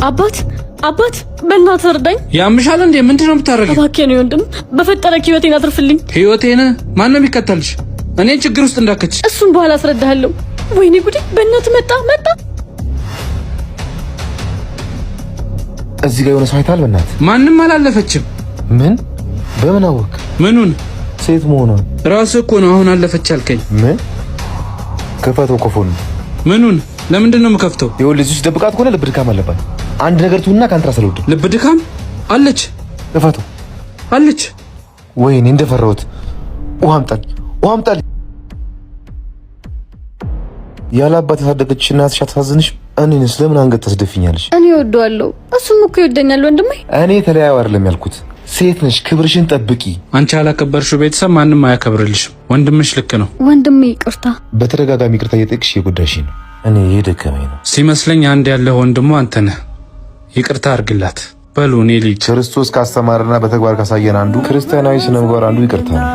አባት አባት፣ በእናትህ እርዳኝ። ያምሻል እንዴ? ምንድን ነው የምታደርጊው? እባክህ ነው ወንድም፣ በፈጠረክ ህይወቴን አትርፍልኝ። ህይወቴን ማን ነው የሚከተልሽ? እኔን ችግር ውስጥ እንዳከች። እሱን በኋላ አስረዳሃለሁ። ወይኔ ጉዴ! በእናትህ መጣ መጣ። እዚህ ጋር የሆነ ሰው አይተሃል? በእናትህ ማንም አላለፈችም። ምን? በምን አወቅ? ምኑን? ሴት መሆኗን። ራስህ እኮ ነው አሁን አለፈች ያልከኝ። ምን? ክፈተው ኮፎን። ምኑን? ለምንድን ነው የምከፍተው? ይኸውልህ እዚህ ውስጥ ደብቃት ከሆነ ልብ ድካም አለባት። አንድ ነገር ትሁንና ከአንተ ራስ አልወድም። ልብ ድካም አለች። ክፈተው። አለች። ወይኔ እንደፈራሁት። ውሃ አምጣልኝ፣ ውሃ አምጣልኝ። ያለ አባት ያሳደገችሽ እናትሽ አታሳዝንሽ? እኔንስ ለምን አንገት ታስደፊኛለሽ? እኔ እወደዋለሁ፣ እሱም እኮ ይወደኛል ወንድሜ። እኔ ተለያዩ አይደለም ያልኩት። ሴት ነሽ፣ ክብርሽን ጠብቂ። አንቺ ያላከበርሽው ቤተሰብ ማንም አያከብርልሽም። ወንድምሽ ልክ ነው። ወንድሜ ይቅርታ። በተደጋጋሚ ይቅርታ እየጠየቅሽ የጎዳሽ ነው። እኔ የደከመኝ ነው ሲመስለኝ። አንድ ያለህ ወንድሙ አንተ ነህ። ይቅርታ አድርግላት። በሉ እኔ ልሂድ። ክርስቶስ ካስተማረና በተግባር ካሳየን አንዱ ክርስቲያናዊ ስነ ምግባር አንዱ ይቅርታ ነው።